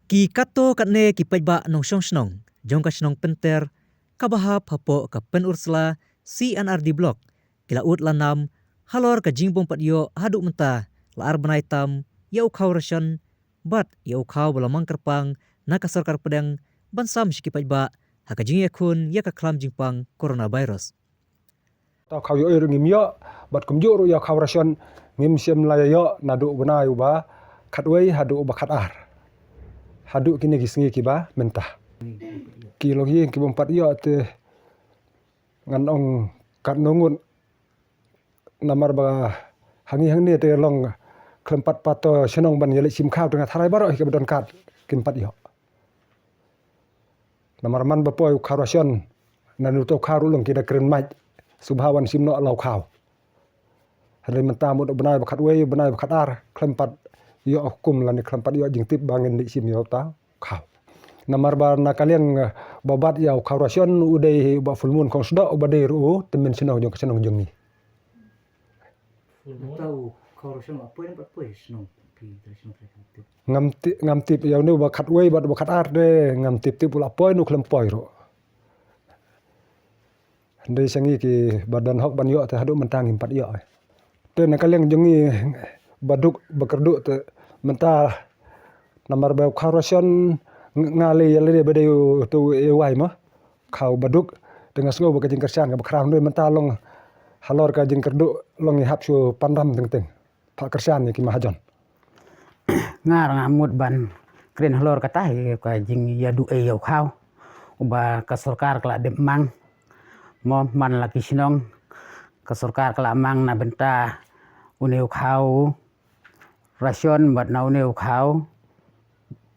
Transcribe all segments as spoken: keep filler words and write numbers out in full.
Ki katto katne ki paidbah nongshong shnong jong ka shnong Pynter kaba hap hapoh ka Pynursla C and R D Block ki la ud la nam halor ka jingbym pat ïoh haduh mynta la ar bnai tam ïa u khaw ration bad ïa u khaw ba la mang kyrpang na ka sorkar pdeng ban sam sha ki paidbah ha ka jingïakhun ïa ka khlam jingpang coronavirus. Tau khaw ïoh ruh ngim ïoh, bad kumjuh ruh ïa khaw ration ngim shym la ïoh naduh bnai uba khatwei haduh uba khatar. Haduh kine ki sngi kiba mynta. Ki longïing kibym pat ïoh te ngan ong katno ngut namar ba hangne hangne te long khlem pat pat to shnong ban ïaleit shim khaw te nga tharai baroh hi kaba don kat kim pat ïoh. Namar man ba poi u khaw ration na nu to khaw ruh long ki da kren mait subha wan shim noh la u khaw. Hynrei mynta mut u bnai ba khatwei u bnai ba khatar khlem pat ïoh hukum lane khlem pat ïoh jingtip ba ngin leit shim ïa uta u khaw. Namar ba na ka liang ba bat ïa u khaw ration u dei hi u Bah Full Moon Khongsdoh uba dei ruh u tymmen shnong jong ka shnong jong ngi. Mynta u khaw ration la poi ne em pat poi shnong phi, trai shnong trai kam tip. Ngam tip, ngam tip ïa une uba khatwei bad uba khatar de ngam tip tip u la poi ne u khlem poi ruh. Hynrei sha ngi kiba don hok ban ïoh te haduh mynta ngim pat ïoh. Te na ka liang jong ngi ba duk ba kyrduh te mynta namar ba u khaw ration nga lei ïa lade ba dei uto u A Y mo. Khaw ba duk te nga sngew ba ka jingkyrshan kaba khraw hynrei mynta long halor ka jingkyrduh long ngi hap shu panram teng teng. Phah kyrshan ïa ki mahajon. Nga ruh nga mut ban kren halor kata hi ka jingïaduh ei ïa u khaw uba ka sorkar ka la dep mang. Mo man la ki shnong ka sorkar ka la mang na bynta une u khaw ration bad na une u khaw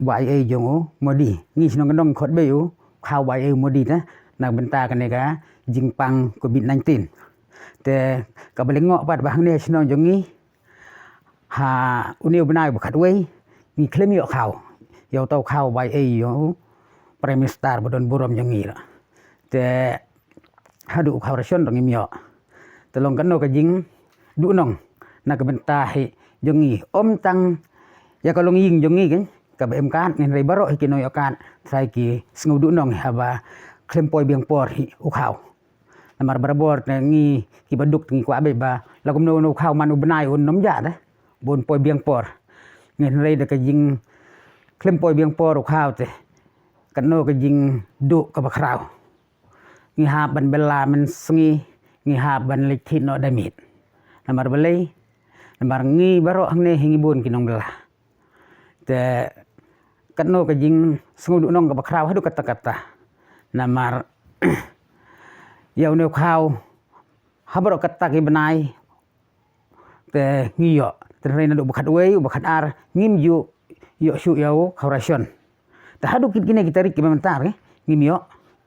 ba ai ei jong u Modi. Ngi shnong Kyndong khot beit u khaw ba ai ei u Modi te na bynta kane ka jingpang covid nineteen. Te kaba lyngngoh pat ba hangne shnong jong ngi ha une u bnai ba khatwei ngi khlem ïoh khaw. Ïa uta u khaw ba ai ei ïa u Prime Minister ba don burom jong ngi ruh. Te haduh u khaw ration ruh ngim ïoh. Te long kano ka jingduhnong na ka bynta hi jong ngi, ym tang ïa ka longïing jong ngi kan kaba em kat, hynrei baroh hi ki nongïoh kat trai ki sngew duhnong hi haba khlem poi biang por hi u khaw. Namar barabor te ngi kiba duk te ngi kwah beit ba la kumno u khaw man u bnai un nym jah te ba un poi biang por. Ngi hynrei da ka jingkhlem poi biang por u khaw te kano ka jingduh kaba khraw. Ngi hap ban bylla mynsngi, ngi hap ban leit thied noh da miet. Namar balei? Namar ngi baroh hangne hi ngi bun ki nongbylla. Te katno ka jingsngewduhnong kaba khraw haduh katta katta. Namar ïa une u khaw ha baroh katta ki bnai te ngi ïoh. Te hynrei naduh ba khatwei, ba khatar ngim ju ïoh shuh ïa u khaw ration. Te haduh kit kine ki tarik kiba mynta re ngim ïoh.